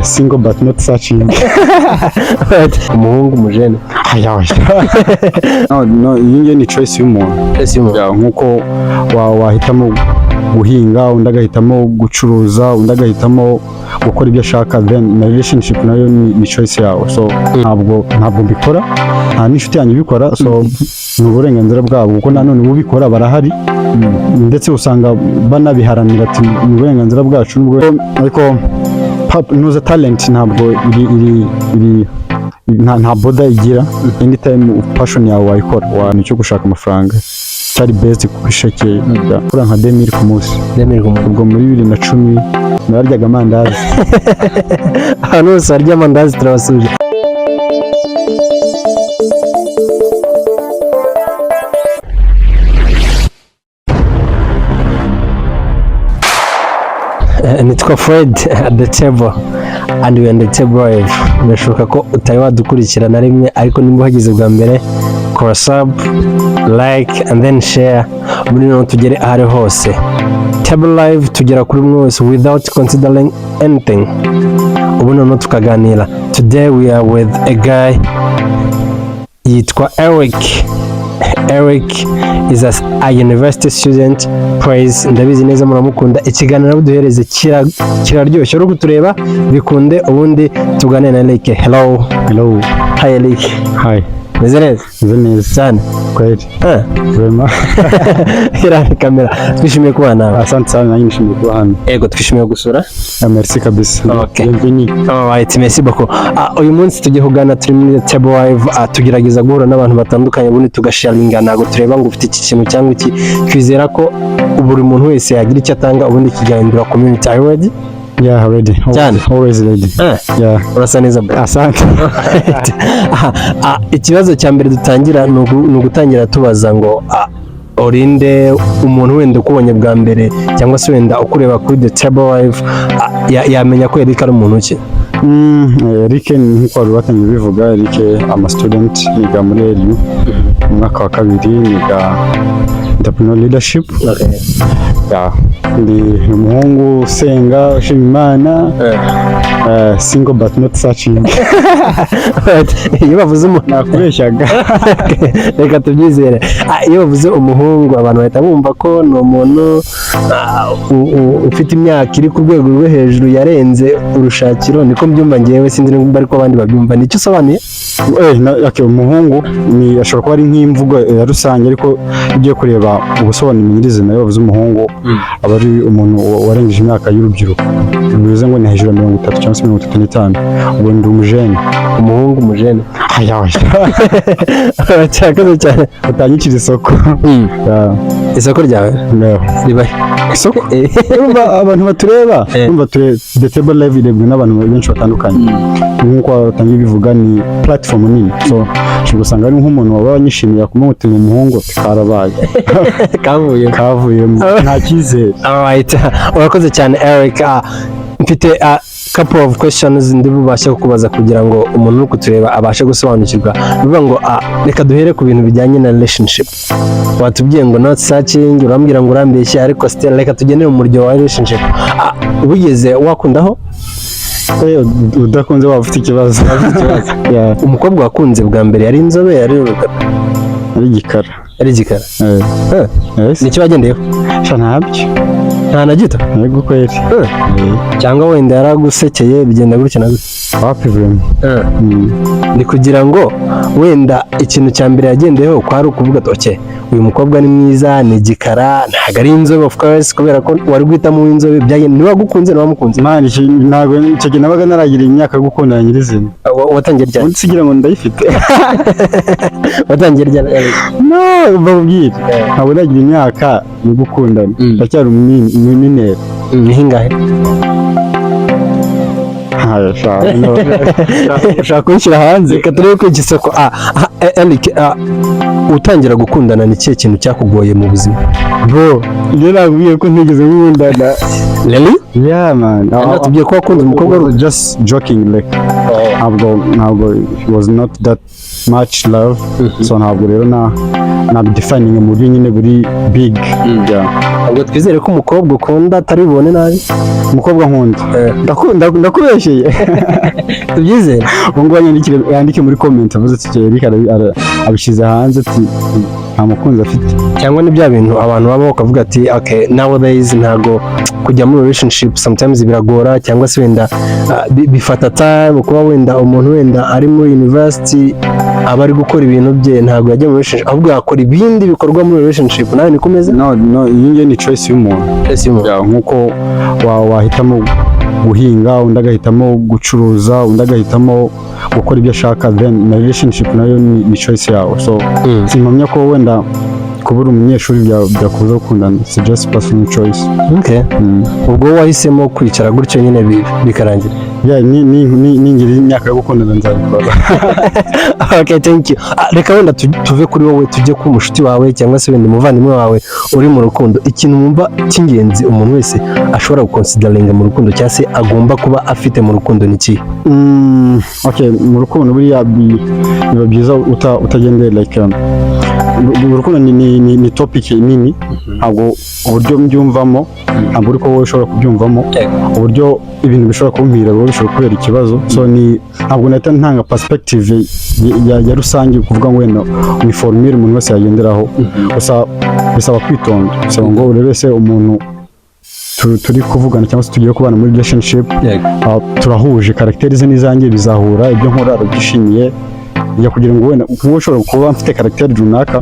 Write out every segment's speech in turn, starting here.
Single but not searching. Umuhungu, umujene? Aya, oya. No, no, iyi ngiyi ni choice y'umuntu. Ese y'umuntu. Yeah, nkuko wahitamo guhinga, undi agahitamo gucuruza, undi agahitamo gukora ibyo ashaka, then na relationship nayo ni choice yawe. So ntabwo mbikora, nta n'inshuti yanjye ibikora, so ni uburenganzira bwabo, kuko nanone ubikora barahari, ndetse usanga banabiharanira, ati ni uburenganzira bwacu nubwo, ariko nuza talent ntabwo iri nta border igira. Anytime passion yawe wayikora, wa nicyo gushaka amafaranga cyari based ku isheke, kura nka 2000 ku munsi. 2000 ku munsi? Ubwo muri 2010 nararyaga amandazi. Ahantu hose harya amandazi turabasuje. Nitwa Fred at the table and we on the table live. Birashoboka ko utari wadukurikira na rimwe, ariko nimba uhageze bwa mbere, kora sub, like and then share, muri noneho tugere aho ari hose. Table live tugera kuri umwe wese without considering anything, ubu noneho tukaganira. Today we are with a guy yitwa Eric. Eric is a university student. Praise, ndabizi neza muramukunda. Ikiganiro buduhereze kiraryoshye, uri kutureba bikunde, ubundi tuganire na Eric. Hello. Hello. Hi Eric. Hi. Meze neza? Meze neza. Cyane? Kweli. Ah. Vraiment. Iriya kamera, twishimiye kubana nawe. Asante sana, nanjye nishimiye kuba hano. Ego, twishimiye gusura. Ah, merci kabisa. Okay. Bienvenue. Alright, merci beaucoup. Uyu munsi tugiye kuganira, turi muri Table Live, tugerageza guhura n'abantu batandukanye, ubundi tugasharinga. Ntabwo tureba ngo ufite iki kintu cyangwa iki, twizera ko buri muntu wese yagira icyo atanga, ubundi kigahindura community. Are you ready? Yeah, ready. Always, Cyane. always ready. Ah, Yeah. urasa neza, bro. Asante. Ikibazo cya mbere dutangira ni ugutangira tubaza ngo urinde umuntu wenda ukubonye bwa mbere, cyangwa se wenda ukureba kuri The Table Live, yamenya ko Eric ari umuntu ki? Eric ni nk'uko wari watangiye ubivuga, Eric ama student, niga muri LU mu mwaka wa kabiri, niga entrepreneur leadership. Yeah. Ndi umuhungu usenga, ushima Imana, single but not searching. Iyo bavuze umuntu Nakubeshyaga. Reka tubyizere. Iyo bavuze umuhungu, abantu bahita bumva ko ni umuntu ufite imyaka iri ku rwego rwo hejuru, yarenze urushakiro. Niko mbyumva ngewe, sinzi niba ariko abandi babyumva. Nicyo usobanuye? Okay, umuhungu ni ashobora kuba ari nk'imvugo ya rusange, ariko iyo ugiye kureba ubusobanuro nyirizina, iyo bavuze umuhungu aba ari umuntu warengeje imyaka y'urubyiruko, bivuze ngo ni hejuru ya 30 cyangwa se 35. Ubwo ndi umujene. Umuhungu, umujene. Aya, oya. Cyakoze cyane. Utanyicira isoko. Yeah. Isoko ryawe Yeah. ribahe? Isoko, urumva abantu batureba, urumva The Table Live irebwa n'abantu benshi batandukanye. Nk'uko watangiye bivuga, ni platform nini, so ushobora gusanga ari nk'umuntu waba wanyishimiye kumutuma umuhungu ati karabaye. Kavuye. Kavuyemo, nta cyizere. Alright, urakoze cyane Eric. Mfite a couple of questions ndi bubashe kukubaza kugira ngo umuntu uri kutureba abashe gusobanukirwa. Bivuga ngo reka duhere ku bintu bijyanye na relationship. Watubwiye ngo not searching, urambwira ngo urambeshya, ariko still reka tugendere mu muryo wa relationship. Wigeze wakundaho? Udakunze waba ufite ikibazo. Yeah. Umukobwa wakunze bwa mbere yari inzobe, yari urugara? Ari igikara. Yari igikara? Eh. Yes. Nicyo wagendeyeho? Sha, ntabyo. Nta na gito? Yego kweli. Cyangwa wenda yaragusekeye, bigenda gutya na gutya? Wapi, vraiment. Ni kugira ngo wenda ikintu cya mbere yagendeyeho kwari ukuvuga ati okay, uyu mukobwa ni mwiza, ni igikara, ntabwo ari inzobe, of course, kubera ko wari guhitamo uw'inzobe. Byagenze niba wagukunze, niba wamukunze? Man, ntabwo icyo gihe nabaga naragira imyaka yo gukundana nyirizina. Watangiye ryari? Ubundi sigira ngo ndayifite. Watangiye ryari? No, babwire, ntabwo nagira imyaka yo gukundana. Ndacyari umuminere. Ni hingahe? Haya, sha, no. Ushaka kunshyira hanze? Reka turebe ko igisoko. Eric, utangira gukundana, ni ikihe kintu cyakugoye mu buzima? Bro, njye nakubwiye ko ntigeze nkundana. Really? Yeah, man. Tubwiye ko wakunze umukobwa. I was just joking, like ntabwo it was not that much love, so ntabwo rero na defining mu buryo nyine buri big, yeah. Ubwo twizere ko umukobwa ukunda atari bubone nabi. Umukobwa nkunda? Ndakubeshyeye? Tubyizere. Ubu ngubu yandike muri comment avuze ati: "Eric abishyize hanze ati nta mukunzi afite." Cyangwa ni bya bintu abantu baba bakavuga ati: "Okay, nowadays ntago kujya muri relationship sometimes biragora," cyangwa se wenda bifata time, kuba wenda umuntu wenda ari muri university aba ari gukora ibintu bye, ntabwo yajya muri relationship, ahubwo yakora ibindi bikorwa muri relationship. Nawe niko umeze? No, iyi ngiyi ni choice y'umuntu. Yes, y'umuntu. Yeah, nk'uko wahitamo guhinga, undi agahitamo gucuruza, undi agahitamo gukora ibyo ashaka, then na relationship nayo ni choice yawe, so simpamya ko wenda kuba uri umunyeshuri byakubuza gukundana. It's just personal choice. Okay. Ubwo wahisemo kwicara gutyo nyine bikarangira. Yeah, ningira imyaka yo gukundana nzabikora. Okay, thank you. Reka wenda tuve kuri wowe tujye ku mushuti wawe cyangwa se wenda umuvandimwe wawe uri mu rukundo. Ikintu wumva cy'ingenzi umuntu wese ashobora guconsideringa mu rukundo cyangwa se agomba kuba afite mu rukundo ni ikihe? Okay, mu rukundo buriya biba byiza utagendeye like mu rukundo ni topic nini. Ntabwo uburyo mbyumvamo, ntabwo uri ko wowe ushobora kubyumvamo, uburyo ibintu bishobora kumpira wowe bishobora kubera ikibazo. So ni ntabwo nahita ntanga perspective ya rusange kuvuga ngo wenda ni formule umuntu wese yagenderaho. Gusa bisaba kwitonda, bisaba ngo urebe se umuntu turi kuvugana cyangwa se tugiye kubana muri relationship, turahuje caractère ze n'izanjye, bizahura, ibyo nkora arabyishimiye, ya kugira ngo wenda kuba ushobora kuba mfite caractère runaka,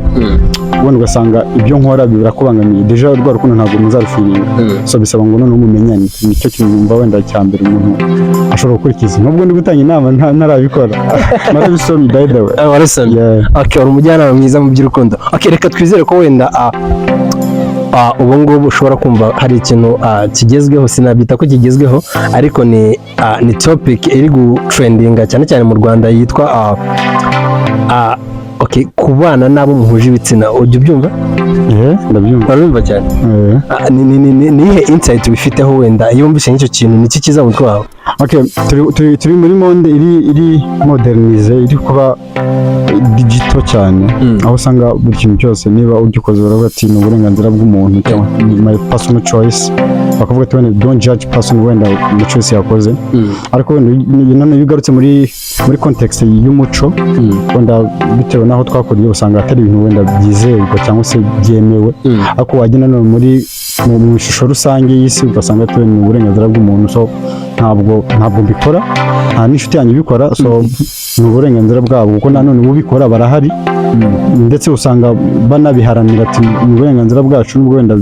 wenda ugasanga ibyo nkora birakubangamiye, déjà rwa rukundo ntabwo muzarufeelinga. So bisaba ngo noneho mumenyane. Nicyo kintu numva wenda cya mbere umuntu ashobora gukurikiza, nubwo ndi gutanga inama ntarabikora, narabisomye by the way. Ah, warasomye? Yeah. Okay, uri umujyanama mwiza mu by'urukundo. Okay, reka twizere ko wenda ubu ngubu ushobora kumva hari ikintu kigezweho, sinabyita ko kigezweho, ariko ni topic iri gutrendinga cyane cyane mu Rwanda yitwa okay, kubana n'abo muhuje ibitsina. Ujya ubyumva? Eh, ndabyumva. Urabyumva cyane? Eh. Ni iyihe insight ubifiteho? Wenda iyo wumvise nk'icyo kintu, ni iki kiza mu mutwe wawe? Okay, turi muri monde iri modernize, iri kuba digital cyane, aho usanga buri kintu cyose niba ugikoze baravuga ati ni uburenganzira bw'umuntu cyangwa ni my personal choice, bakavuga ati wenda don't judge person wenda mu choice yakoze. Ariko wenda none iyo ugarutse muri context y'umuco, wenda bitewe n'aho twakuriye, usanga atari ibintu wenda byizerwa cyangwa se byemewe. Ariko wagenda none muri mu ishusho rusange y'isi, ugasanga atuye mu burenganzira bw'umuntu. So ntabwo mbikora, nta n'inshuti yanjye ibikora, so ni uburenganzira bwabo, kuko nanone ubikora barahari, ndetse usanga banabiharanira ati ni uburenganzira bwacu, nubwo wenda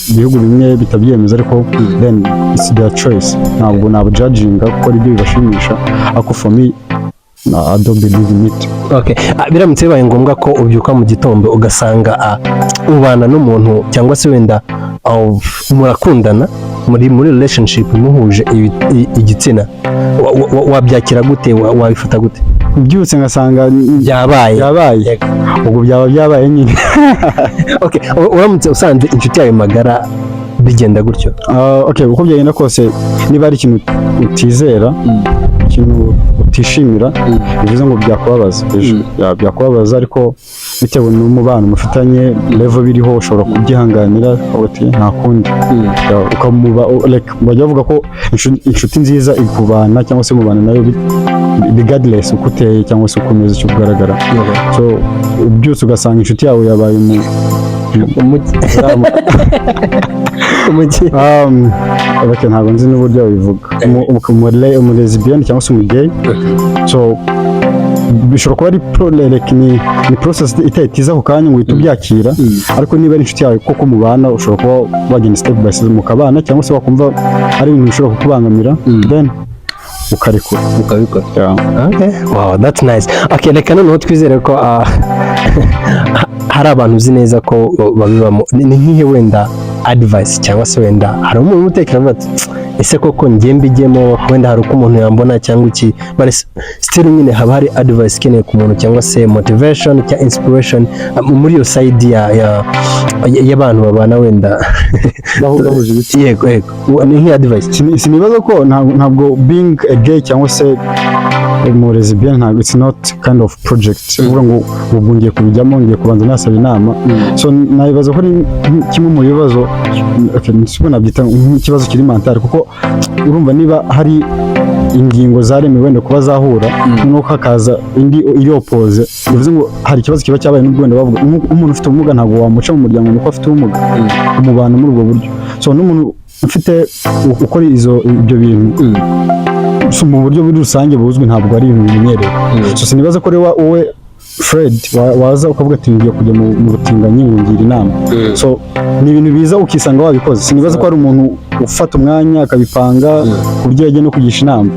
ibihugu bimwe bitabyemeza, ariko then it's their choice. Ntabwo nabujudginga gukora ibyo bibashimisha, ariko for me, I don't believe in it. Okay. Biramutse bibaye ngombwa ko ubyuka mu gitondo ugasanga ubana n'umuntu cyangwa se wenda murakundana, muri relationship muhuje igitsina, wabyakira gute? Wabifata gute? Mbyutse ngasanga byabaye? Byabaye, ubwo byaba byabaye nyine. Okay. Uramutse usanze inshuti yawe magara bigenda gutyo? Okay, uko byagenda kose, niba ari ikintu utizera, ikintu utishimira, bivuze ngo byakubabaza ejo. Byakubabaza, ariko bitewe n'umubano mufitanye, level biriho, ushobora kubyihanganira ukavuga ati nta kundi. Ukamuba like bajya bavuga ko inshuti nziza ikubana cyangwa se mubana nayo regardless uko uteye cyangwa se uko umeze, icyo ugaragara. So byose ugasanga inshuti yawe yabaye mu Umuki? Okay, ntabwo nzi n'uburyo babivuga, umu lesbian cyangwa se umu gay. So bishobora kuba ari like ni process itahita iza ako kanya ngo uhite ubyakira, ariko niba ari inshuti yawe koko mubana, ushobora kuba wagenda step by step mukabana, cyangwa se wakumva ari ibintu bishobora kukubangamira, then ukarekura. Ukabikora. Yeah. Okay. Wow, that's nice. Okay, reka noneho twizere ko hari abantu uzi neza ko babibamo. Ni nk'ihe wenda advice, cyangwa se wenda hari umuntu utekereza avuga ati Ese koko njye mbijyemo? Wenda hari uko umuntu yambona cyangwa iki, but still nyine haba hari advice ikeneye ku muntu cyangwa se motivation cyangwa inspiration muri iyo side ya y'abantu babana wenda Bahuje ibitsina. Yego, ni nk'iyo advice. Sinibaza ko ntabwo being a gay cyangwa se umu lesbian, ntabwo, it's not kind of project uvuga ngo ubu ngiye kubijyamo, ngiye kubanza nasaba inama. So nabibaza ko ari kimwe mu bibazo, okay, siko nabyita nk'ikibazo kiri mental, kuko urumva niba hari ingingo zaremewe wenda kuba zahura, noneho hakaza indi iri opposé, bivuze ngo hari ikibazo kiba cyabaye. N'ubwo wenda bavuga umuntu ufite ubumuga ntabwo wamuca mu muryango nuko afite ubumuga, umubana muri ubwo buryo. So n'umuntu ufite ukora ibyo bintu, so mu buryo muri rusange buzwi ntabwo ari ibintu bimenyerewe. So sinibaza ko rero wowe Fred waza ukavuga ati ngiye kujya mu butinganyi ngo ngira inama. So ni ibintu biza ukisanga wabikoze. Sinibaza ko hari umuntu ufata umwanya akabipanga ku buryo yagiye no kugisha inama.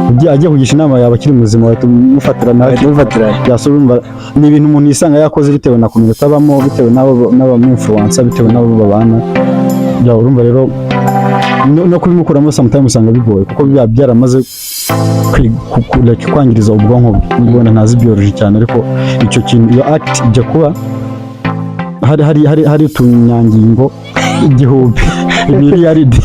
Ugiye agiye kugisha inama yaba akiri muzima, wahita umufatira nawe. Umufatira. Yasubira. Ni ibintu umuntu yisanga yakoze bitewe na community abamo, bitewe n'abo n'abamwinfluencer, bitewe n'abo babana. Ya, urumva rero no kubimukuramo sometimes usanga bigoye, kuko biba byaramaze like kwangiriza ubwonko bwe, nubwo wenda ntazi biology cyane. Ariko icyo kintu, iyo act ijya kuba hari utunyangingo igihumbi miliyaridi.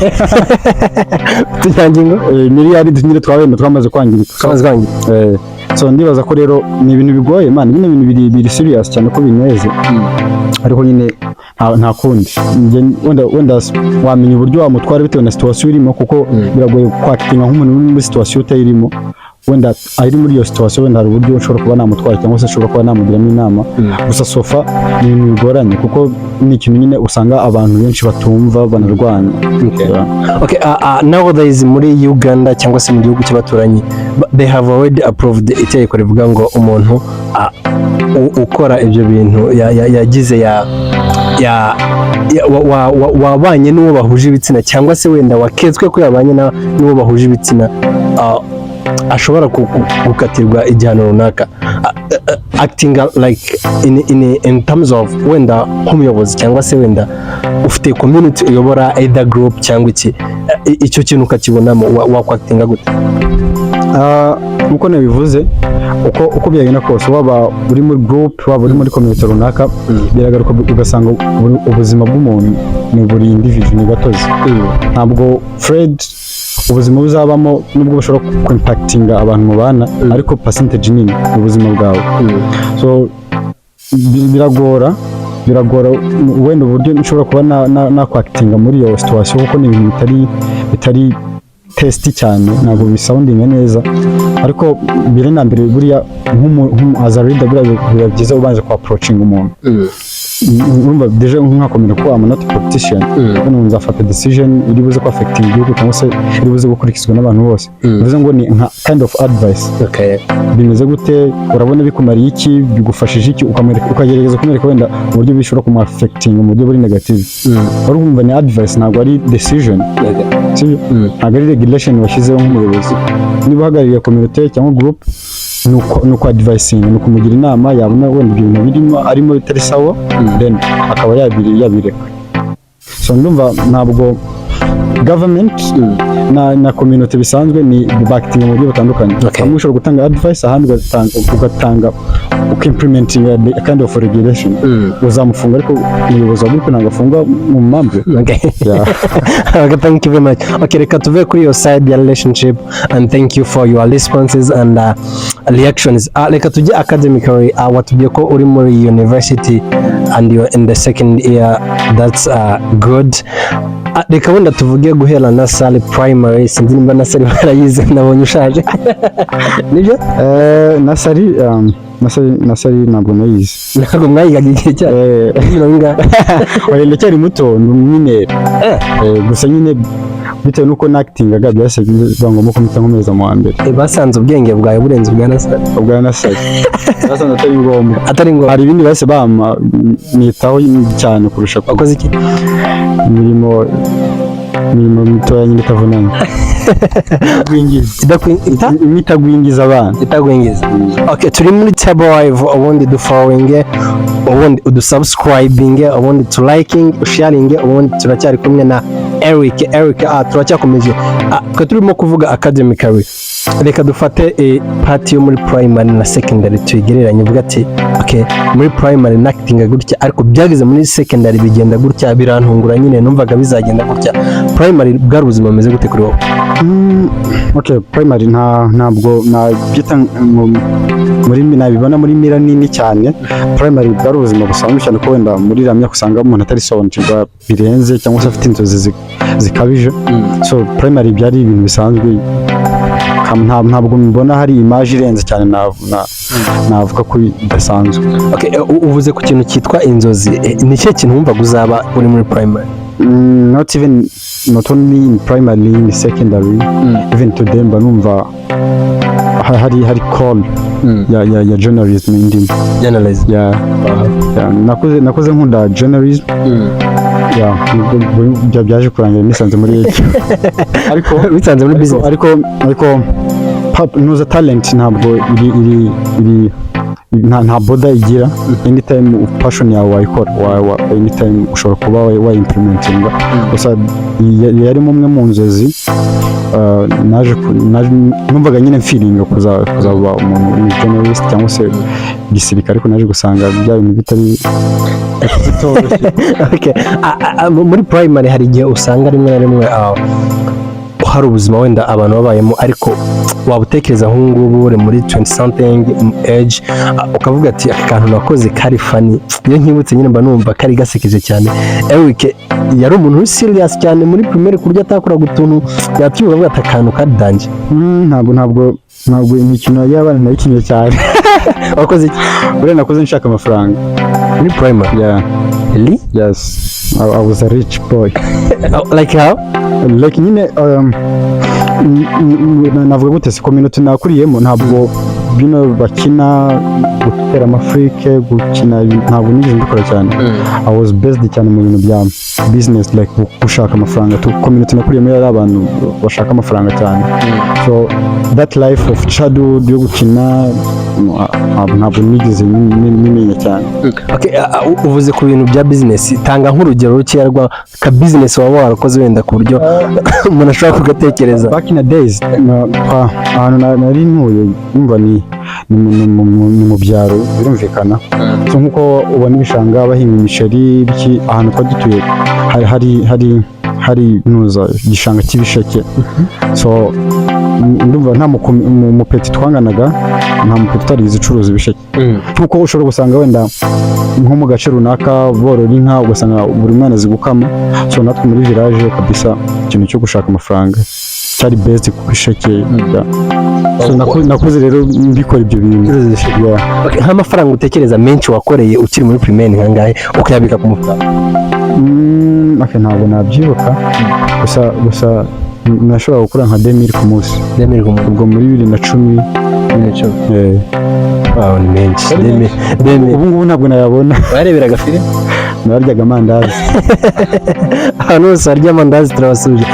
Utunyangingo. Miliyaridi nyine twabenda twamaze kwangirika. Twamaze kwangirika. So ndibaza ko rero ni ibintu bigoye, man. Bino bintu biri serious cyane ko bimeze, ariko nyine nta kundi. Njye wenda wamenya uburyo wamutwara bitewe na situation urimo, kuko biragoye kwactinga nk'umuntu uri muri situation utayirimo. Wenda ari muri iyo situation, wenda hari uburyo nshobora kuba namutwara cyangwa se nshobora kuba namugiramo inama. Gusa so far ni ibintu bigoranye, kuko ni ikintu nyine usanga abantu benshi batumva, banarwanya. Yeah. Okay, nowadays muri Uganda cyangwa se mu gihugu cy'abaturanyi, they have already approved itegeko rivuga ngo umuntu ukora ibyo bintu yagize ya wabanye n'uwo bahuje ibitsina cyangwa se wenda waketswe ko yabanye n'uwo bahuje ibitsina, ashobora gukatirwa igihano runaka. Acting like in terms of wenda nk'umuyobozi cyangwa se wenda ufite community uyobora, either group cyangwa iki, icyo kintu ukakibonamo, wakwactinga gute? Nkuko nabivuze, uko byagenda kose, waba uri muri group, waba uri muri community runaka, biragaruka ugasanga ubuzima bw'umuntu ni buri individual, ni gatozi. Ntabwo Fred ubuzima buzabamo, nubwo bushobora kwimpactinga abantu mubana, ariko percentage nini ni ubuzima bwawe. So biragora wenda uburyo nshobora kuba nakwactinga muri iyo situation, kuko ni ibintu bitari tasty cyane, ntabwo bisoundinga neza. Ariko mbere na mbere, buriya as a leader, buriya biba byiza ubanje ku approaching umuntu. Urumva déjà nkakomera ko I'm not a politician, hano nzafata decision iri buze ko affecting igihugu cyangwa se iri buze gukurikizwa n'abantu bose, bivuze ngo ni nka kind of advice. Bimeze gute? Urabona bikumariye iki? Bigufashije iki? Ukamwereka, ukagerageza kumwereka wenda uburyo bishobora kumuaffecting mu buryo buri negative. Wari kumva ni advice, ntabwo ari decision, sibyo? Ntabwo ari regulation washyizeho nk'umuyobozi. Niba uhagarariye community cyangwa group, ni uko advising, ni ukumugira inama. Yabona wenda ibyo bintu birimo arimo bitari sawa, then akaba yabireka. So ndumva ntabwo government na community bisanzwe ni bacting mu buryo butandukanye. Hamwe ushobora gutanga advice, ahandi ugatanga ukimplementing a kind of regulation. Uzamufunga, ariko umuyobozi wa group ntabwo afunga mu mpamvu. Yeah. Okay, thank you very much. Okay, reka tuve kuri your side ya relationship, and thank you for your responses and reactions. Reka tujye academically. Watubwiye ko uri muri university and you're in the second year. That's good. Reka wenda tuvuge guhera nursery, primary, sinzi nimba nursery barayize, nabonye ushaje. Nibyo? Nursery, nursery ntabwo nayize. Ntabwo mwayigaga igihe cyayo. 50? Oya, ndacyari muto, ni umu mineur. Gusa nyine bitewe n'uko nactingaga, byahise biba ngombwa ko mpita nkomeza mu wa mbere. Basanze ubwenge bwawe burenze ubwa nursery. Ubwa nursery basanze atari ngombwa. Atari ngombwa. Hari ibindi bahise bampa nitaho cyane kurusha Wakoze iki? Imirimo mitoya nyine itavunanye. Ita? Imwe itagwingiza abana. Itagwingiza. Okay, turi muri Table Live. Ubundi dufollowing, ubundi udusubscribing, ubundi tuliking, usharing, ubundi turacyari kumwe na Eric. Eric, turacyakomeje. Twe turimo kuvuga academically. Reka dufate part yo muri primary na secondary tuyigereranye, uvuga ati: "Okay, muri primary nactinga gutya, ariko byageze muri secondary bigenda gutya, birantungura nyine, numvaga bizagenda gutya." Primary bwari ubuzima bumeze gute kuri wowe? Okay, primary ntabwo nabyita muri, nabibona muri mira nini cyane. Primary bwari ubuzima busanzwe cyane, ko wenda muri iriya myaka usanga umuntu atarisobanukirwa birenze cyangwa se afite inzozi zikabije. So primary byari ibintu bisanzwe. Ntabwo mbona hari image irenze cyane navuga ko idasanzwe. Okay, uvuze ku kintu cyitwa inzozi. Ni ikihe kintu wumvaga uzaba uri muri primary? Not even, not only in primary, in secondary, even today mba numva hari call ya journalism indimo. Journalism? Yeah, nakuze nkunda journalism. Yeah, nubwo byaje kurangira nisanze muri iki, ariko Bisanze muri ariko business. Ariko nuza talent ntabwo iri nta border igira. Anytime passion yawe wayikora, anytime ushobora kuba wa implementinga. Gusa yarimo umwe mu nzozi, naje numvaga nyine mfeelinga kuzaba umuntu journalist cyangwa se gisirikare, ariko naje gusanga bya bintu bitari bitoroshye. Okay. Muri primary hari igihe usanga rimwe na rimwe hari ubuzima wenda abantu babayemo, ariko waba utekereza nk'ubu ngubu uri muri 20 something age, ukavuga ati: "Aka kantu nakoze kari funny, iyo nkibutse nyine mba numva kari gasekeje cyane." Eric yari umuntu uri serious cyane muri primaire ku buryo atakoraga utuntu yatinyuka avuga ati: "Akantu kari danger"? Ntabwo imikino y'abana nayikinnye cyane. Wakoze iki? Buriya nakoze nshaka amafaranga. Muri primary? Yeah. Really? Yes, I was a rich boy. Oh, like how? Like nyine navuga gute se, community nakuriyemo ntabwo bino bakina gutera amafrike, gukina ntabwo nigeze mbikora cyane. I was based cyane mu bintu bya business, like gushaka amafaranga tu. Community nakuriyemo yari abantu bashaka amafaranga cyane, so that life of childhood yo gukina ntabwo nigeze nimenya cyane. Okay, uvuze ku bintu bya business, tanga nk'urugero rukeya rwa ka business waba warakoze wenda ku buryo umuntu ashobora kugatekereza. Back in the days, ahantu nari ntuye, numva ni mu byaro, birumvikana. So nkuko ubona ibishanga bahinga imiceri biki, ahantu twari dutuye hari nuza igishanga cy'ibisheke. So ndumva nta mupeti twanganaga, nta mupeti utarigeze ucuruza ibisheke. Nkuko ushobora gusanga wenda nko mu gace runaka borora inka, ugasanga buri mwana azi gukama. So natwe muri village kabisa ikintu cyo gushaka amafaranga cyari based ku bisheke. Yeah. So nakuze rero mbikora ibyo bintu. Yeah. Okay, nk'amafaranga utekereza menshi wakoreye ukiri muri primaire ni nkangahe ukayabika ku mufuka? Okay, ntabwo nabyibuka, gusa nashobora gukora nka 2000 ku munsi. 2000 ku munsi? Ubwo muri 2010. 2010. Eh. Wow, ni menshi. 2000, 2000. Ubu ngubu ntabwo nayabona. Wareberaga filime? Nararyaga amandazi. Ahantu hose harya amandazi turabasuje.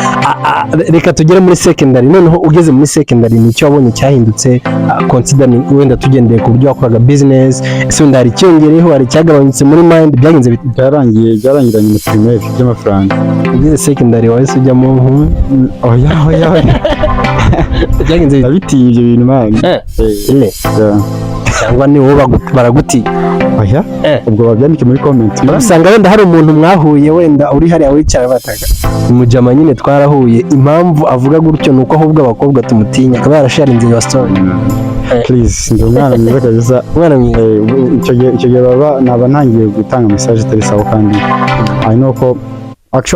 Reka tugere muri secondary noneho. Ugeze muri secondary, ni icyo wabonye cyahindutse, considering wenda tugendeye ku buryo wakoraga business? Ese wenda hari icyongereyeho, hari icyagabanyutse muri mind, byagenze bite? Byarangiranye na primaire by'amafaranga. Ugeze secondary wahise ujyamo Oya, oya, oya. Byagenze bite? Nabitiye ibyo bintu, man. Eh, Yeah. cyangwa ni wowe baragutinya? Oya. Ubwo babyandike muri comment. Usanga wenda hari umuntu mwahuye, wenda uri hariya wicara, bataga umujama nyine twarahuye, impamvu avuga gutyo ni uko ahubwo abakobwa tumutinya, akaba yarasharinze your story. Please, ndi umwana mwiza kabisa. Umwana mwiza. Ubu icyo gihe baba naba ntangiye gutanga message itari sawa, kandi I know ko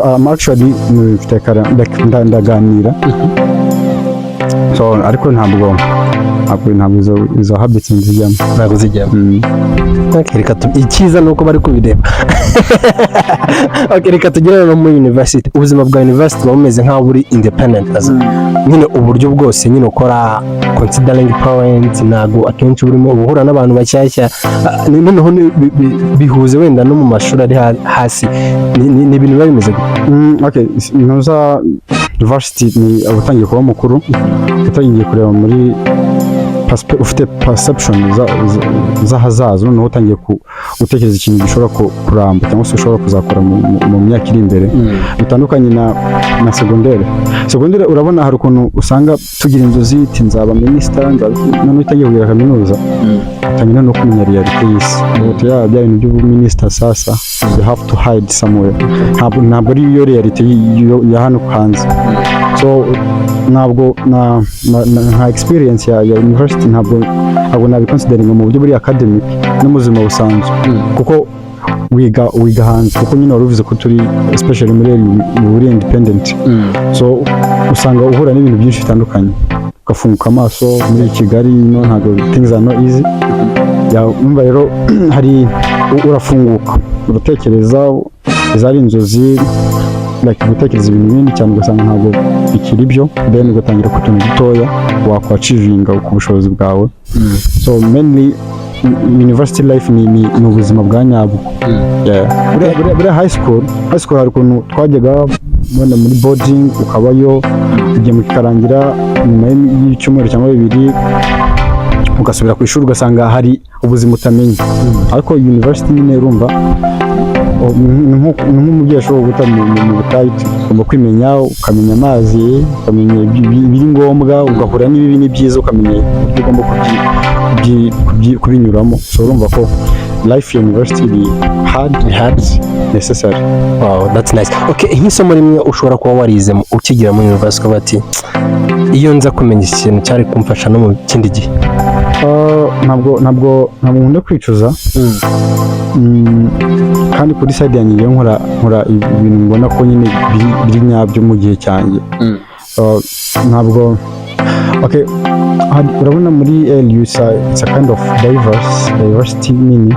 I'm actually mfite like, ndaganira. So ariko ntabwo izo habits nzijyamo. Ntabwo zijyamo. Okay, reka icyiza ni uko bari kubireba. Okay, reka tugere no muri university. Ubuzima bwa university buba bumeze nk'aho buri independent as nyine uburyo bwose nyine ukora, considering parents, ntabwo akenshi burimo uba uhura n'abantu bashyashya. Noneho bihuze wenda no mu mashuri ari hasi, ni ibintu biba bimeze gute? Okay, ntuza university ni utangiye kuba mukuru, utangiye kureba muri ufite perception z'ahazaza, noneho utangiye ku gutekereza ikintu gishobora kuramba cyangwa se ushobora kuzakora mu myaka iri imbere, bitandukanye na segondere. Segondere urabona hari ukuntu usanga tugira inzozi iti nzaba minisita, nzaba, none utangiye kugera kaminuza utangira no kumenya réalité y'isi. Ubu ya bya bintu by'ubuminisita, sasa you have to hide somewhere. Ntabwo ari yo réalité ya hano hanze. So ntabwo na nka experience ya university ntabwo nabiconsideringa mu buryo buri academic no mu buzima busanzwe, kuko wiga hanze, kuko nyine wari uvuze ko turi, especially muri muri independent, so usanga uhura n'ibintu byinshi bitandukanye, ugafunguka amaso. Muri Kigali no ntabwo, things are not easy. Ya, umva rero, hari urafunguka, uratekereza, izari inzozi, like gutekereza ibintu binini cyane, ugasanga ntabwo bikiri byo, then ugatangira ku tuntu dutoya wakwachievinga ku bushobozi bwawe. So mainly university life ni ubuzima bwa nyabwo. Yeah. Buriya high school hari ukuntu twajyaga wenda muri boarding, ukabayo, igihembwe kikarangira, nyuma y'icyumweru cyangwa 2 ugasubira ku ishuri, ugasanga hari ubuzima utamenya. Ariko university nyine urumva, ni nk'umubyeyi ashobora guta mu butayu. Ugomba kwimenya, ukamenya amazi, ukamenya ibiri ngombwa, ugahura n'ibibi n'ibyiza, ukamenya uburyo ugomba kubinyuramo. So urumva ko life ya university iri hard, hard, necessary. Wow, that's nice. Okay, nk'isomo rimwe ushobora kuba warize ukigera muri university ukavuga ati iyo nza kumenya iki kintu cyari kumfasha no mu kindi gihe. Ntabwo nkunda kwicuza. Kandi kuri side yanjye ngewe nkora ibintu mbona ko nyine biri nyabyo mu gihe cyanjye. Ntabwo, okay, urabona muri LU it's a kind of diversity nini.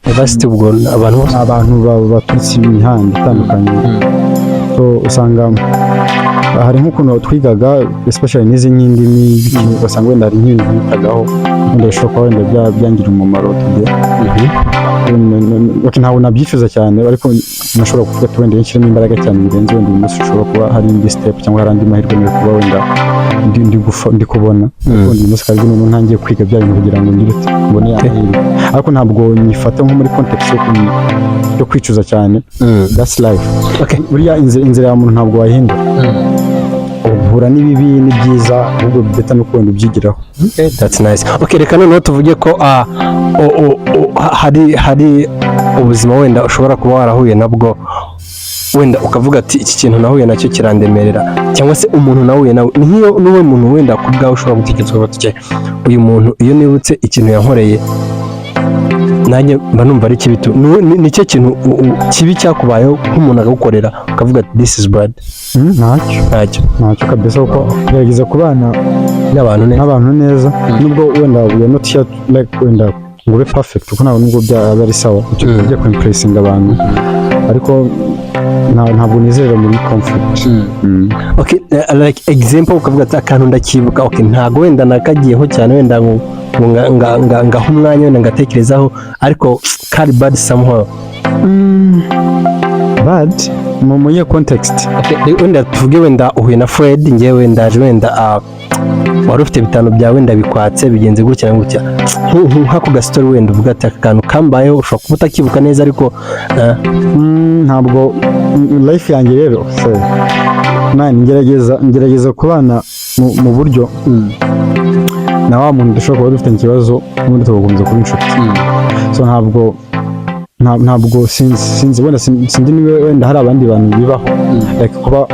University ubwo abantu bose. Abantu baturutse imihanda itandukanye. So usanga hari nk'ukuntu twigaga, especially n'izi nk'indimi, ugasanga wenda hari nk'ibintu nitagaho, wenda bishobora kuba wenda byangira umumaro today. Okay, ntabwo nabyifuza cyane, ariko nashobora kuvuga ati wenda iyo nshyiramo imbaraga cyane birenze, wenda uyu munsi ushobora kuba hari indi step cyangwa hari andi mahirwe nari kuba wenda ndi kubona. Ariko uyu munsi kandi noneho ntangiye kwiga bya bintu kugira ngo ngire uti mbone ya mahirwe, ariko ntabwo nyifata nko muri context yo kwicuza cyane. That's life. Buriya inzira ya muntu ntabwo wayihindura, uhura n'ibibi n'ibyiza, ahubwo better no wenda ubyigiraho. Okay, that's nice. Okay, reka noneho tuvuge ko hari ubuzima wenda ushobora kuba warahuye nabwo, wenda ukavuga ati iki kintu nahuye nacyo kirandemerera, cyangwa se umuntu nahuye nawe, ni nk'iyo n'uwo muntu wenda ku bwawe ushobora gutekereza ukavuga ati uyu muntu iyo nibutse ikintu yankoreye nanjye mba numva ari kibi tu. Nicyo kintu kibi cyakubayeho nk'umuntu akagukorera ukavuga ati this is bad? Ntacyo. Ntacyo? Ntacyo kabisa, kuko gerageza kubana n'abantu neza. N'abantu neza, nubwo wenda we are not here like wenda ngo ube perfect, kuko ntabwo nubwo byaba ari sawa icyo ujya kuimpressinga abantu, ariko ntabwo nizera muri conflict. Okay, like example ukavuga ati akantu ndakibuka, okay, ntago wenda nakagiyeho cyane, wenda ngo ngaha umwanya wenda ngatekerezaho, ariko kari bad somehow. Bad mu iyihe context? Okay, wenda tuvuge wenda uhuye na Fred, ngewe ndaje, wenda wari ufite 5 byawe, wenda bikwatse, bigenze gutya na gutya. Nk'ako gasitori wenda uvuga ati aka kantu kambayeho, ushobora kuba utakibuka neza, ariko Ntabwo life yanjye rero, so, man, ngerageza kubana mu buryo na wa muntu dushobora kuba dufitanye ikibazo, n'ubundi tugakomeza kuba inshuti. So ntabwo ntabwo sinzi wenda sinzi niba wenda hari abandi bantu bibaho, like kuba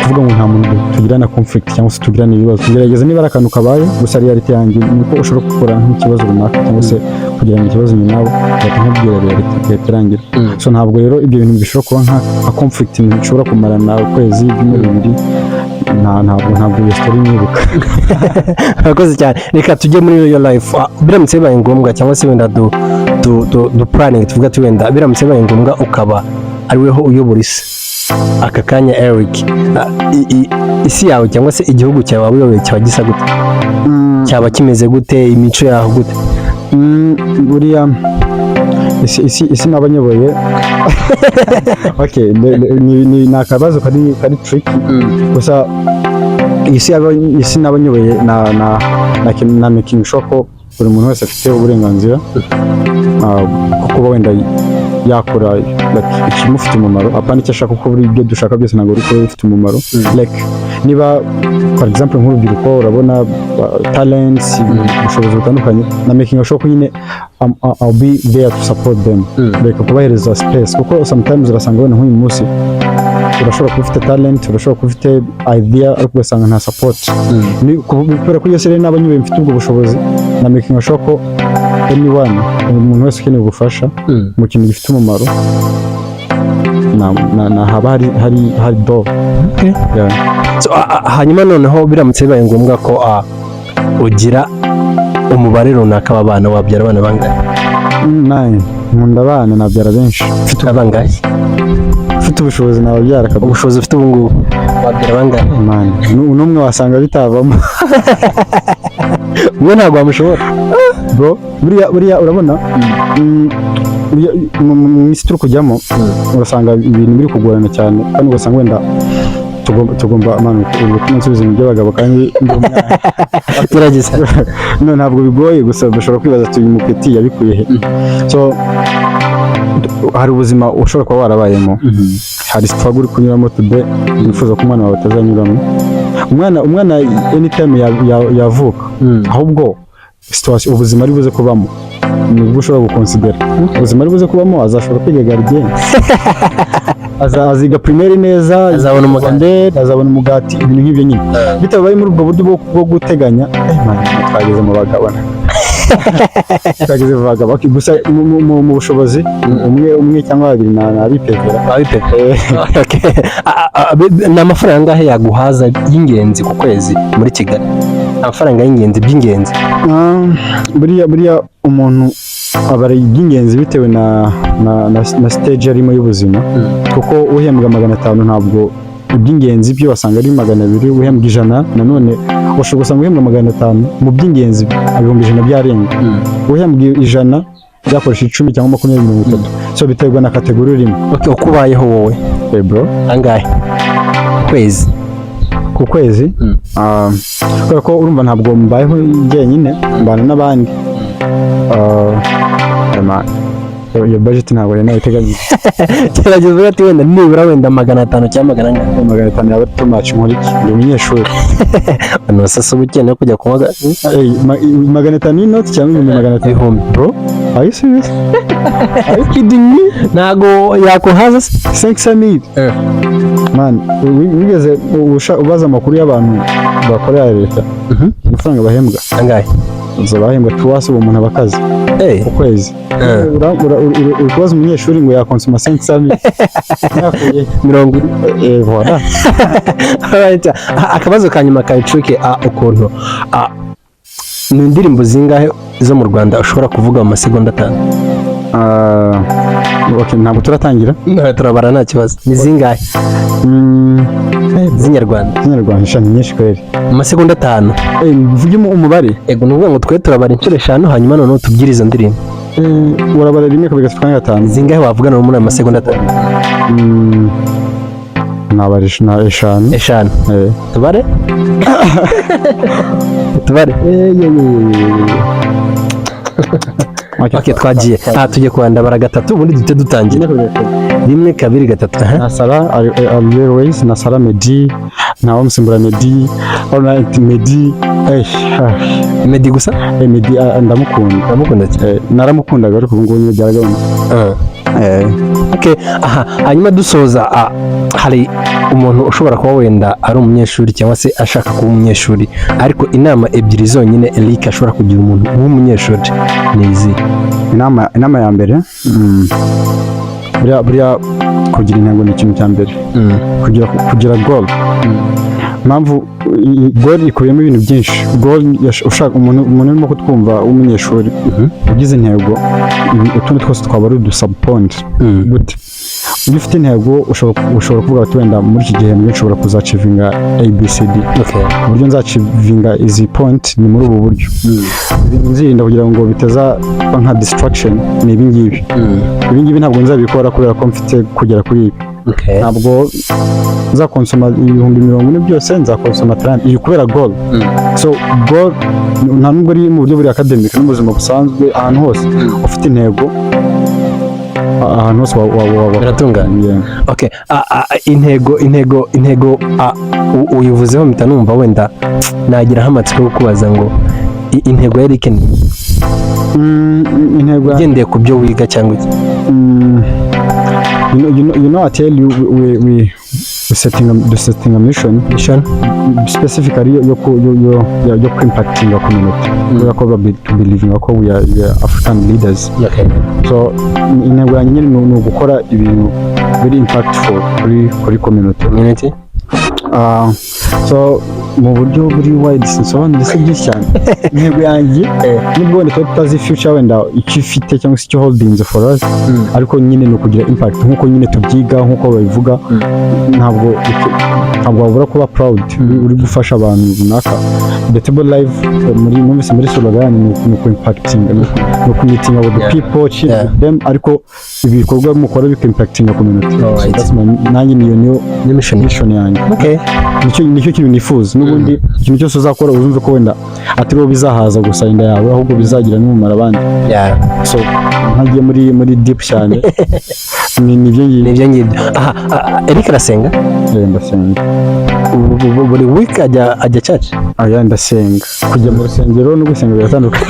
kuvuga ngo nta muntu tugirana conflict cyangwa se tugirana ibibazo. Tugerageza niba ari akantu kabaye gusa, reality yanjye ni uko ushobora gukora nk'ikibazo runaka cyangwa se kugirana ikibazo nyuma nawe ugahita nkubwira reality, igahita irangira. So ntabwo rero ibyo bintu bishobora kuba nka conflict bishobora kumarana ukwezi, ibyumweru 2. Ntabwo iyo story nyibuka. Urakoze cyane. Reka tujye muri real life. Biramutse bibaye ngombwa, cyangwa se wenda du planning, tuvuga ati wenda biramutse bibaye ngombwa ukaba ari weho uyobora isi aka kanya, Eric, isi yawe cyangwa se igihugu cyawe waba uyoboye cyaba gisa gute, cyaba kimeze gute, imico yaho gute? Buriya isi naba nyoboye, okay, ni akabazo kari tricky gusa. Isi naba nyoboye na making sure ko Buri muntu wese afite uburenganzira bwo kuba wenda yakora, like, ikimufite umumaro, apana icyo ashaka, kuko buri ibyo dushaka byose ntabwo biri kuba bifite umumaro. Like, niba for example nk'urubyiruko urabona talents, ubushobozi butandukanye, na making sure ko nyine I'll be there to support them, like kubahereza space, kuko sometimes urasanga wenda nk'uyu munsi urashobora kuba ufite talent, urashobora kuba ufite idea, ariko ugasanga nta support. Kubera ko iyo rero naba nyine mfite ubwo bushobozi, na making sure ko anyone, umuntu wese ukeneye ubufasha mu kintu gifite umumaro, na haba hari door. Yeah. So, hanyuma noneho biramutse bibaye ngombwa ko ugira umubare runaka w'abana, wabyara abana bangahe? Nine. Nkunda abana, nabyara benshi. Ufite abangahe? Mfite ubushobozi nababyara kabisa. Ubushobozi ufite ubu ngubu, wabyara bangahe? Man, n'umwe wasanga bitavamo. Umwe ntabwo wamushobora. Bro, buriya urabona, buriya mu isi turi kujyamo, urasanga ibintu biri kugorana cyane, kandi ugasanga wenda tugomba, man, uri gutuma nsubiza ibintu by'abagabo kandi ndi umwana. Gerageza. No, ntabwo bigoye, gusa dushobora kwibaza tuyu mupeti yabikuye he? So hari ubuzima ushobora kuba warabayemo, hari struggle uri kunyuramo today wifuza ko umwana wawe atazanyuramo. Umwana anytime yavuka, ahubwo situation, ubuzima ari buze kubamo, nibwo ushobora gukonsidera ubuzima ari buze kubamo. Azashobora kwiga gardienne, aziga primaire neza, Azabona umugati. Secondaire, azabona umugati, ibintu nk'ibyo nyine bitabaye muri ubwo buryo bwo guteganya. Man, twageze mu bagabo, twageze mu bagabo. Okay, gusa mu bushobozi, umwe cyangwa babiri nabipevera. Wabipeve. Okay. Ni amafaranga angahe yaguhaza y'ingenzi ku kwezi muri Kigali? Amafaranga y'ingenzi, by'ingenzi. Buriya umuntu aba ari iby'ingenzi bitewe na stage arimo y'ubuzima, kuko uhembwa 500 ntabwo iby'ingenzi byo wasanga ari 200. Uhembwa 100 nanone ushobora gusanga uhembwa 500 mu by'ingenzi 100,000 byarenga. Uhembwa 100 byakoresha 10 cyangwa 20, 30. So biterwa na category urimo. Okay, uko ubayeho wowe. Hey bro. Angahe kwezi? Ku kwezi? Kubera ko urumva ntabwo mbayeho jyenyine, mbana n'abandi. Iyo budget ntabwo yari nayiteganyije. Gerageza uvuge ati wenda nibura wenda 500 cyangwa magana angahe. 500 yaba too much. Nkora iki? Ndi umunyeshuri. Abantu basasa ubukene kujya kunywa. Hey, 500 y'inoti cyangwa 500,000? Ibihumbi. Bro, are you serious? Are you kidding me? Ntago yakuhaza se? 500,000? Man, wigeze ubaza amakuru y'abantu bakorera leta, amafaranga bahembwa? Angahe? Uza bahembwa tuwasi, uwo muntu aba akaze ku kwezi. Uri kubaza umunyeshuri ngo yakonsoma 500,000 yakuye? 40. Voilà. Alright. Akabazo ka nyuma kabicuke, ukuntu ni indirimbo zingahe zo mu Rwanda ushobora kuvuga mu masegonda 5? Okay, ntabwo turatangira. Turabara, nta kibazo. Ni zingahe z'inyarwanda? Ikinyarwanda sha, ni nyinshi kweri. Mu masegonda 5. Mvuge umubare? Ego, ni ukuvuga ngo twe turabara inshuro eshanu, hanyuma noneho tubwire izo ndirimbo. Urabara rimwe, kabiri, gatatu, kane, gatanu. Zingahe wavuga noneho muri ayo masegonda 5? Nabara eshanu. Eshanu. Eh. Tubare, tubare. Yeah. Okay, twagiye. Tugiye kubandabara gatatu, ubundi duhite dutangira. Rimwe, kabiri, gatatu. Rimwe, kabiri, gatatu, aha. Na Salah Ariel Ways, na Salah Meddy, na Wamusimbura Meddy, Alright Meddy, Meddy gusa? Meddy, ndamukunda. Ndamukunda cyane. Naramukundaga, ariko ubu ngubu nyine byaragabanutse. Okay, aha hanyuma dusoza, hari umuntu ushobora kuba wenda ari umunyeshuri cyangwa se ashaka kuba umunyeshuri, ariko inama ebyiri zonyine Eric ashobora kugira umuntu w'umunyeshuri ni izi? Inama ya mbere, buriya kugira intego ni ikintu cya mbere, kugira goal. Impamvu goal ikubiyemo ibintu byinshi. Goal ushaka umuntu urimo kutwumva w'umunyeshuri ugize intego, utundi twose twaba ari udusabupoint. Gute? Iyo ufite intego ushobora kuvuga ati wenda muri iki gihembwe nshobora kuzaachievinga ABCD. Uburyo nzachievinga izi point ni muri ubu buryo. Ibintu nzirinda kugira ngo bitazaba nka distraction ni ibi ngibi. Ibi ngibi ntabwo nzabikora kubera ko mfite kugera kuri ibi. Ntabwo nzakonsoma 40,000 byose, nzakonsoma 30, iyi kubera goal. So goal nta nubwo ari mu buryo buri academic, no mu buzima busanzwe, ahantu hose ufite intego, ahantu hose wa Biratunganye. Yeah. Okay, intego uyivuzeho mpita numva wenda nagiraho amatsiko yo kubaza ngo intego ya Eric ni Intego ugendeye ku byo wiga cyangwa iki? You know, I tell you, we setting a mission Mission. specifically yo yo ku- yo yo yo, yo ku impacting a community, kubera ko to believing ko we are African leaders. So intego yanjye nyine ni ugukora ibintu biri impactful kuri community. Community. So mu buryo buri wide, sinsobanura se byinshi cyane. Intego yanjye, nubwo wenda tuba tutazi future wenda icyo ifite cyangwa se icyo holdings for us, ariko nyine ni ukugira impact nk'uko nyine tubyiga, nk'uko babivuga. Ntabwo wabura kuba proud uri gufasha abantu runaka. The Table Live, muri numvise muri slogan ni uku impacting, ni uku meeting with the people, chill with them, ariko ibikorwa mukora bika impacting community. So that's my, nanjye niyo ni mission. Mission yanjye. Nicyo kintu nifuza. N'ubundi ikintu cyose uzakora, uzumve ko wenda atari wowe bizahaza gusa inda yawe, ahubwo bizagira n'umumaro abandi. So ntagiye muri deep cyane, ni ibyo Ni ngibyo. ibyo ngibyo. Aha, Eric arasenga? Eh, ndasenga. Buri week ajya church? Aya, ndasenga. Kujya mu rusengero no gusenga biratandukanye.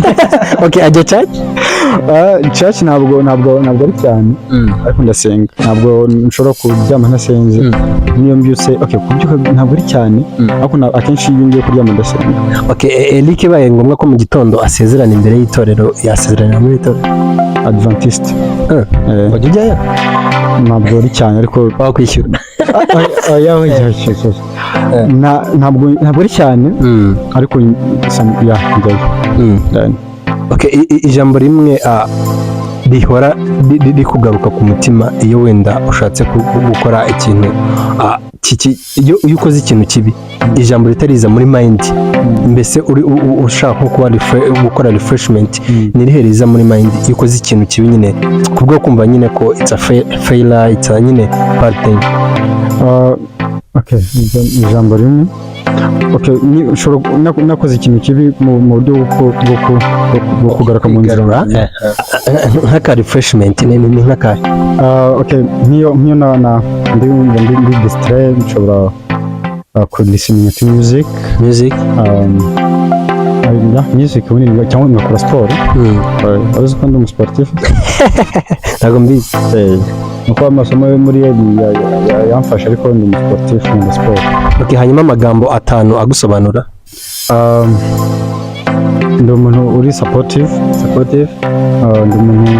Okay, ajya church? Ah, church ntabwo ari cyane, ariko ndasenga. Ntabwo nshobora kuryama ntasenze. Niyo mbyutse, okay, kubyuka ntabwo ari cyane, ariko akenshi iyo ngiye kuryama ndasenga. Okay, Eric, bibaye ngombwa ko mu gitondo asezerana imbere y'itorero, yasezeranira muri itorero? Adventist. Eh. Wajya ujyayo? Ntabwo ari cyane, ariko Wakwishyura? Oya, oya, oya, oya. Ntabwo ari cyane, ariko ya, njyayo. Yeah. Okay, ijambo rimwe rihora rikugaruka ku mutima iyo wenda ushatse gukora ikintu, iyo ukoze ikintu kibi, ijambo ritariza muri mind, mbese uri ushaka nko kuba gukora refreshment, ni irihe riza muri mind iyo ukoze ikintu kibi nyine, kubwo kumva nyine ko it's a failure, it's a nyine bad thing? Okay, ijambo rimwe, okay, ni ushobora nakoze ikintu kibi mu buryo bwo kugaruka mu nzira. Kwigarura, nk'aka refreshment ni nk'akahe? Okay, nk'iyo na ndi wumva ndi distrait, nshobora ku listening to music. Music. Yeah, music ubundi cyangwa ngakora siporo. Waruzi ko ndi umusportif? Ntabwo mbizi. Eh, nuko amasomo yo muri yamfashe, ariko ndi umusportif, nkunda siporo. Okay, hanyuma amagambo atanu agusobanura? Ndi umuntu uri supportive. Supportive. Ndi umuntu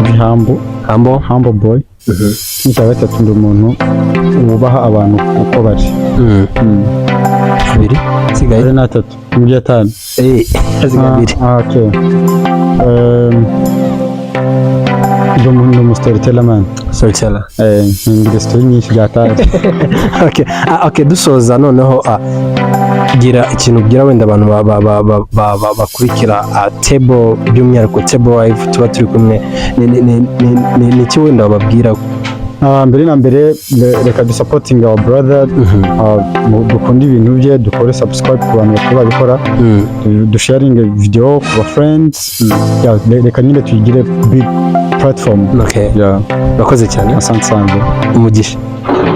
uri humble. Humble. Humble boy. N'icya gatatu, ndi umuntu wubaha abantu uko bari. Abiri sigaye. Ari n'atatu mu by'atanu. Eh, hasigaye abiri. Ah, okay. Ndi umu storyteller, man. Storyteller. Eh, ngira story nyinshi byataye. Okay, okay, dusoza noneho, gira ikintu ubwira wenda abantu bakurikira Table, by'umwihariko Table Live tuba turi kumwe. Ni iki wenda wababwira? Mbere na mbere, reka dusupporting our brother, dukunde ibintu bye, dukore subscribe ku bantu bakuru babikora, dusharinge video ku ba friends. Yeah, reka nyine tuyigire big platform. Okay. Yeah. Urakoze cyane. Asante sana. Umugisha.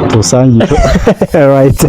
Tuwusangire. Right.